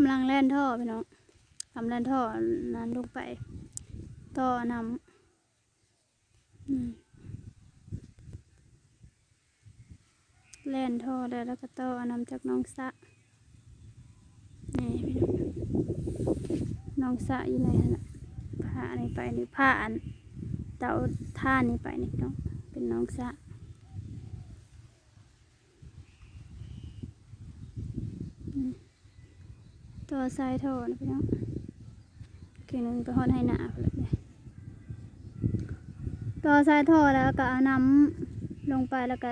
ລັງແລ່ນທໍ່ພີ່ນ້ອງ ກຳລັງແລ່ນທໍ່ນັ້ນລົງໄປຕໍ່ນ້ຳ ອືມ ແລ່ນທໍ່ແລ້ວ ແລ້ວກໍຕໍ່ເອົານ້ຳຈາກໜອງສະ ນີ້ພີ່ນ້ອງ ໜອງສະຢູ່ໃນຫັ້ນລະ ຜ່ານີ້ໄປນີ້ ຜ່າອັນເຕົາຖ່ານນີ້ໄປນີ້ພີ່ນ້ອງ ເປັນໜອງສະ ອືມ ຕໍ່ສາຍທໍ່ນະພີ່ນ້ອງ ເກງໜຶ່ງໄປຮອດໄຮ່ນາພຸ້ນແຫຼະ ຕໍ່ສາຍທໍ່ແລ້ວກໍເອົານ້ຳລົງໄປ ແລ້ວກໍ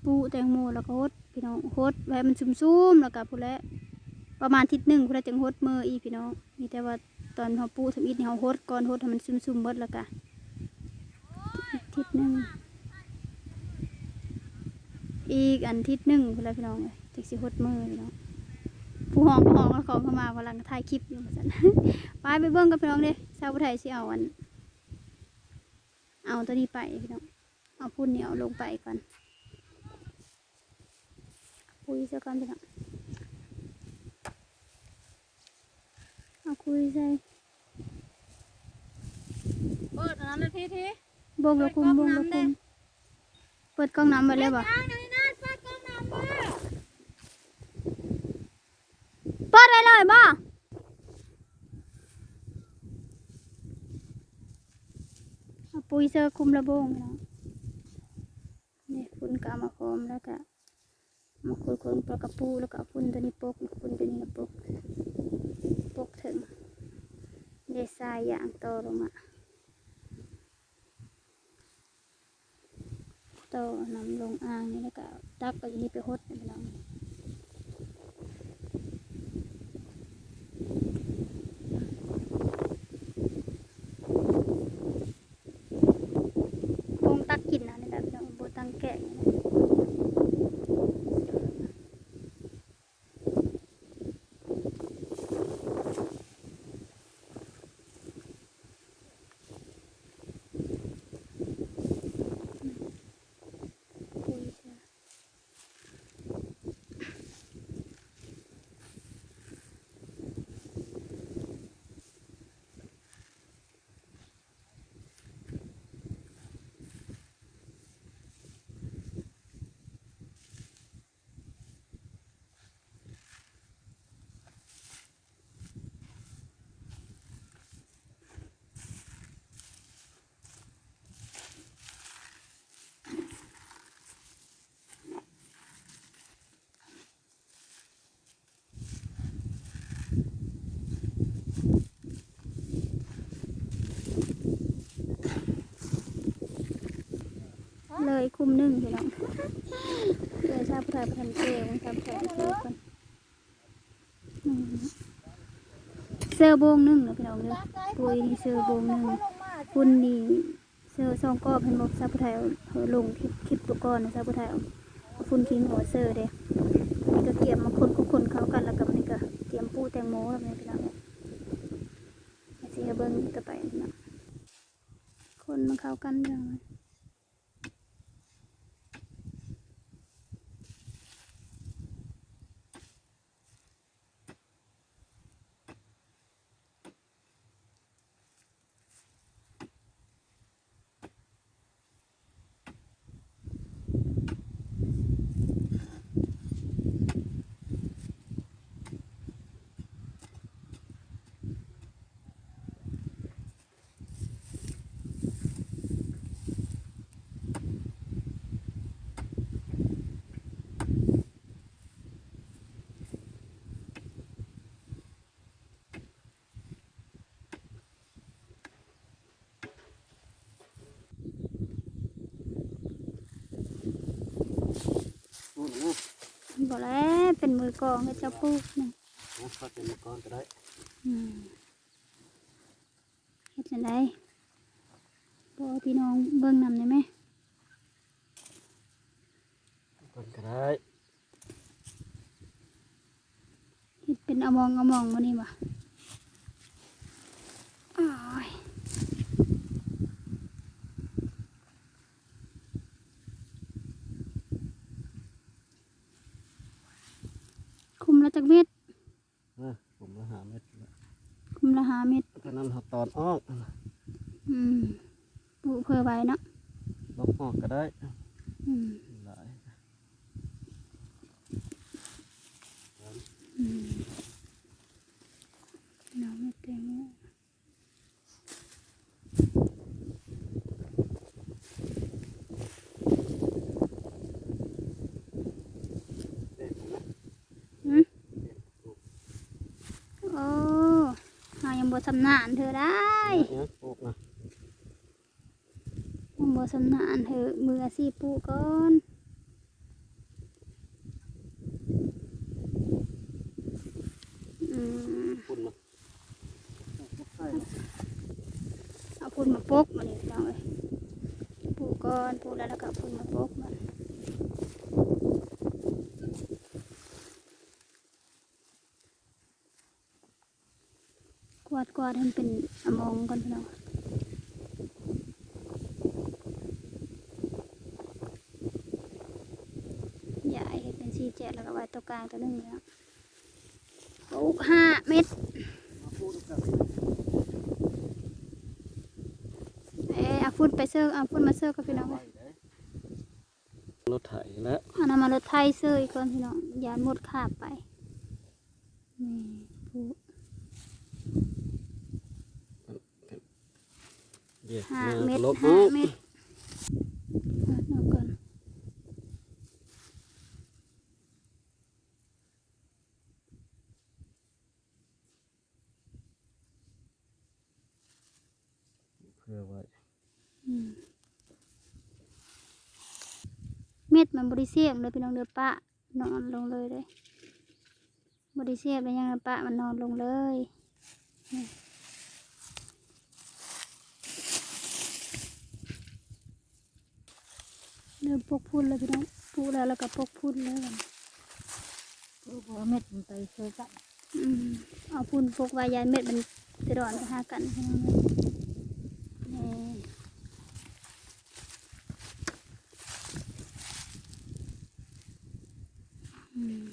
ປູແຕງໂມ ແລ້ວກໍຫົດພີ່ນ້ອງ ຫົດໄວ້ໃຫ້ມັນຊຸ່ມໆ ແລ້ວກໍພຸ້ນແຫຼະ ປະມານທິດໜຶ່ງພຸ້ນແຫຼະ ຈຶ່ງຫົດເມືອອີກພີ່ນ້ອງ ມີແຕ່ວ່າຕອນເຮົາປູທຳອິດນີ້ ເຮົາຫົດກ່ອນ ຫົດໃຫ້ມັນຊຸ່ມໆໝົດ ແລ້ວກໍ ອີກທິດໜຶ່ງ ອີກອັນທິດໜຶ່ງພຸ້ນແຫຼະພີ່ນ້ອງເອີຍ ຈັ່ງຊິຫົດເມືອພີ່ນ້ອງ ຜູ້ຮ້ອງກໍຮ້ອງ ແລ້ວຂອງເຂົ້າມາ ພະລັງກໍຖ່າຍຄລິບຢູ່ວ່າຊັ້ນ ໄປ ໄປເບິ່ງກັນພີ່ນ້ອງເດ້ ສາວຜູ້ໄທຊິເອົາອັນ ເອົາຕົວນີ້ໄປພີ່ນ້ອງ ເອົາຝຸ່ນນີ້ເອົາລົງໄປກ່ອນ ປຸ້ຍຊະກ່ອນພີ່ນ້ອງ ເອົາຄຸຍໃສ່ ເປີດອັນນັ້ນນະ ທີ ທີ ບົກລະຄຸມ ບົກລະຄຸມ ເປີດກອງນ້ຳໄວ້ແລ້ວບໍ່? ເປີດໄວ້ເລີຍບໍ່? ເອົາປຸ້ຍເຊີຄຸມລະບົງເນາະ. ນີ້ຝຸ່ນກໍເອົາມາຄອມ ແລ້ວກໍມາຂຸດຄົ້ນປາກະປູ ແລ້ວກໍເອົາຝຸ່ນຕົວນີ້ປົກ ຝຸ່ນຕົວນີ້ປົກ ປົກເທິງ ເດ ຊາຍຢາງຕໍ່ລົງມາ ຕໍ່ນ້ຳລົງອ່າງນີ້ ແລ້ວກໍຕັກເອົາຢູ່ນີ້ໄປຫົດ ພີ່ນ້ອງ. ໂປ່ງຕັກກິນເອົານີ້ແຫຼະ ບໍ່ຕັ້ງແກະ ເລີຍຄຸ້ມໜຶ່ງພີ່ນ້ອງ ເລີຍຊາວຜູ້ໄທບໍ່ທັນເຈີ ຊາວຜູ້ໄທເຈີກ່ອນ. ອືມ ເຊີໂບງໜຶ່ງເນາະພີ່ນ້ອງເດີ ປຸ້ຍນີ້ເຊີໂບງໜຶ່ງ ຝຸ່ນນີ້ເຊີສອງກອບ ເຫັນບໍ່ ຊາວຜູ້ໄທເອົາລົງຄລິບ ຄລິບຕົວກ່ອນນະ ຊາວຜູ້ໄທເອົາຝຸ່ນຂີ້ງົວເຊີເດ້. ອັນນີ້ກໍກຽມມາຄົນ ຄົນເຂົ້າກັນ ແລ້ວກໍບັດນີ້ກໍກຽມປູແຕງໂມແລ້ວພີ່ນ້ອງເອີຍ ຊິໃຫ້ເບິ່ງຕໍ່ໄປພີ່ນ້ອງ ຄົນມາເຂົ້າກັນພີ່ນ້ອງ. ບໍ່ແລ້ວ ເປັນມືກອງເຮັດເຈົ້າປູກນີ້ ເອົາເປັນມືກອງກໍໄດ້ ອືມ. ເຮັດຈັ່ງໃດ ບໍ່ໃຫ້ພີ່ນ້ອງເບິ່ງນຳໄດ້ໄໝ? ເບິ່ງກໍໄດ້ ເຮັດເປັນອະມອງອະມອງມື້ນີ້ຫວາ? ໂອ້ຍ ຄຸມລະຈັກເມັດ? ຫ້າເມັດ ຕອນນັ້ນເຮົາຕອນອອກ ອືມ ປູກເພື່ອໄວ້ເນາະ ລົບອອກກໍໄດ້ ອືມ ຫຼາຍ ອືມ ເນາະ ເມັດແຕງໂມ. ຫືມ ໂອ້ ເຮົາຍັງບໍ່ຊຳນານເທື່ອໄດ໋ ຍັງ ຍັງ ປູກນະ ຍັງບໍ່ຊຳນານ ໃຫ້ມືອາຊີບປູກກ່ອນ ອືມ ຝຸ່ນມາ ເອົາຝຸ່ນມາປົກ ບາດນີ້ພີ່ນ້ອງເອີຍ ປູກກ່ອນ ປູກແລ້ວ ແລ້ວກໍເອົາຝຸ່ນມາປົກ ບາດນີ້ ກວາດ ກວາດໃຫ້ມັນເປັນອະມອງກ່ອນພີ່ນ້ອງ ຢາຍເຮັດເປັນສີ່ແຈກ ແລ້ວກໍໄວ້ຕົວກາງຕົວໜຶ່ງເນາະ. ປູກຫ້າເມັດ ເອີ ເອົາຝຸ່ນໄປເຊີ ເອົາຝຸ່ນມາເຊີກ່ອນພີ່ນ້ອງເອີຍ ລົດໄຖແລ້ວ ເອົານຳມາລົດໄຖເຊີກ່ອນພີ່ນ້ອງ ຢ້ານມົດຄາບໄປ ນີ້ປູກ ຫ້າເມັດ ຫ້າເມັດ ເອົາອອກກ່ອນ. ເພື່ອໄວ້ ອືມ ເມັດມັນບໍ່ໄດ້ເສຍບເດີພີ່ນ້ອງເດີ ປະນອນລົງເລີຍເດ້ ບໍ່ໄດ້ເສຍບໄດ້ຫຍັງ ປະມັນນອນລົງເລີຍ ນີ້. ເລີ່ມປົກຝຸ່ນແລ້ວພີ່ນ້ອງ ປູກແລ້ວ ແລ້ວກໍປົກຝຸ່ນເລີຍ ເພາະວ່າເມັດມັນໄປເຊີກັນ ອືມ ເອົາຝຸ່ນປົກໄວ້ ຢ້ານເມັດມັນສະດອນໄປຫາກັນພີ່ນ້ອງເອີຍ ນີ້ ອືມ.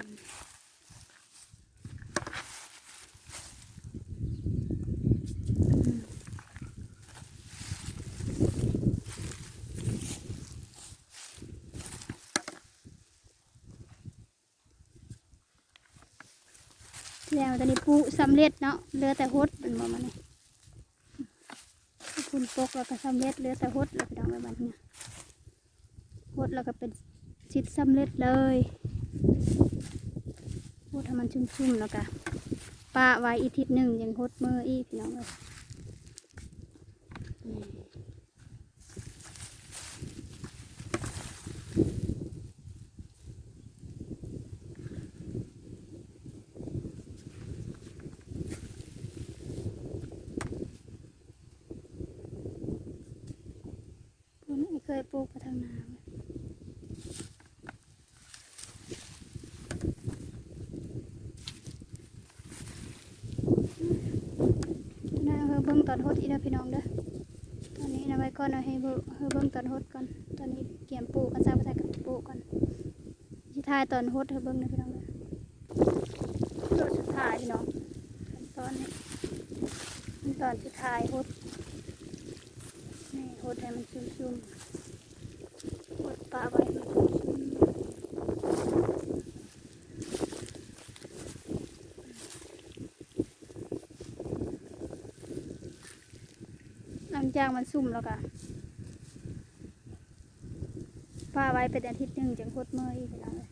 ແລ້ວຕອນນີ້ປູກສຳເລັດເນາະ ເຫຼືອແຕ່ຫົດແມ່ນບໍ່ ມານີ້ ຝຸ່ນປົກແລ້ວກໍສຳເລັດ ເຫຼືອແຕ່ຫົດແລ້ວພີ່ນ້ອງເອີຍ ບັດນີ້ ຫົດແລ້ວກໍເປັນຊິດສຳເລັດເລີຍ ຫົດໃຫ້ມັນຊຸ່ມໆ ແລ້ວກໍປະໄວ້ອີກທິດໜຶ່ງ ຈັ່ງຫົດເມືອີກພີ່ນ້ອງເອີຍ ນີ້. ພຸ້ນ ອ້າຍເຄີຍປູກໄປທາງໜ້າ ນະ ເຮົາເບິ່ງຕອນຫົດອີກເດີພີ່ນ້ອງເດີ ຕອນນີ້ນະໄວ້ກ່ອນເນາະ ໃຫ້ເບິ່ງ ໃຫ້ເບິ່ງຕອນຫົດກ່ອນ ຕອນນີ້ກຽມປູກ ຄັນຊາວຜູ້ໄທກໍປູກກ່ອນ ຊິຖ່າຍຕອນຫົດໃຫ້ເບິ່ງເດີພີ່ນ້ອງເດີ ຕອນສຸດທ້າຍພີ່ນ້ອງ ຂັ້ນຕອນນີ້ ຂັ້ນຕອນສຸດທ້າຍຫົດ ນີ້ຫົດໃຫ້ມັນຊຸ່ມໆ ຫົດປະໄວ້ໃຫ້ມັນຊຸ່ມໆ. ຫຼັງຈາກມັນຊຸ່ມແລ້ວກະປະໄວ້ເປັນອາທິດໜຶ່ງ ຈັ່ງຫົດເມືອອີກພີ່ນ້ອງເອີຍ.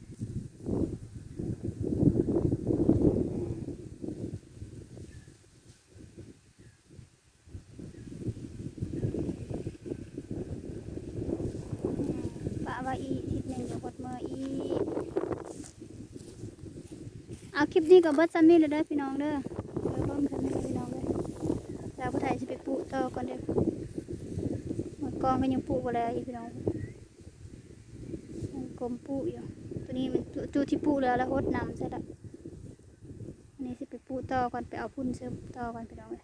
ປະໄວ້ອີກທິດໜຶ່ງ ດຽວຫົດເມືອອີກ. ເອົາ ຄລິບນີ້ກໍເບິດສ່ຳນີ້ແຫຼະເດີພີ່ນ້ອງເດີ. ເບິ່ງສ່ຳນີ້ພີ່ນ້ອງເດີ. ສາວຜູ້ໄທຊິໄປປູກຕໍ່ກ່ອນເດີ. ໝົດກອງກໍຍັງປູກບໍ່ແລ້ວອີກພີ່ນ້ອງ. ຍັງກົມປູກຢູ່. ໂຕນີ້ມັນຈຸທີ່ປູກແລ້ວ ແລ້ວຫົດນ້ຳໃສ່ລະ. ອັນນີ້ຊິໄປປູກຕໍ່ກ່ອນ ໄປເອົາຝຸ່ນເສີມຕໍ່ກ່ອນພີ່ນ້ອງເອີຍ.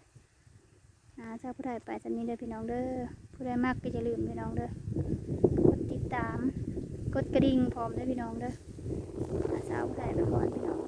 ອາ ສາວຜູ້ໄທໄປສ່ຳນີ້ເດີພີ່ນ້ອງເດີ. ຜູ້ໃດມັກກໍຢ່າລືມພີ່ນ້ອງເດີ ກົດຕິດຕາມ ກົດກະດິ່ງພ້ອມເດີພີ່ນ້ອງເດີ. ອາ ສາວຜູ້ໄທໄປກ່ອນພີ່ນ້ອງ.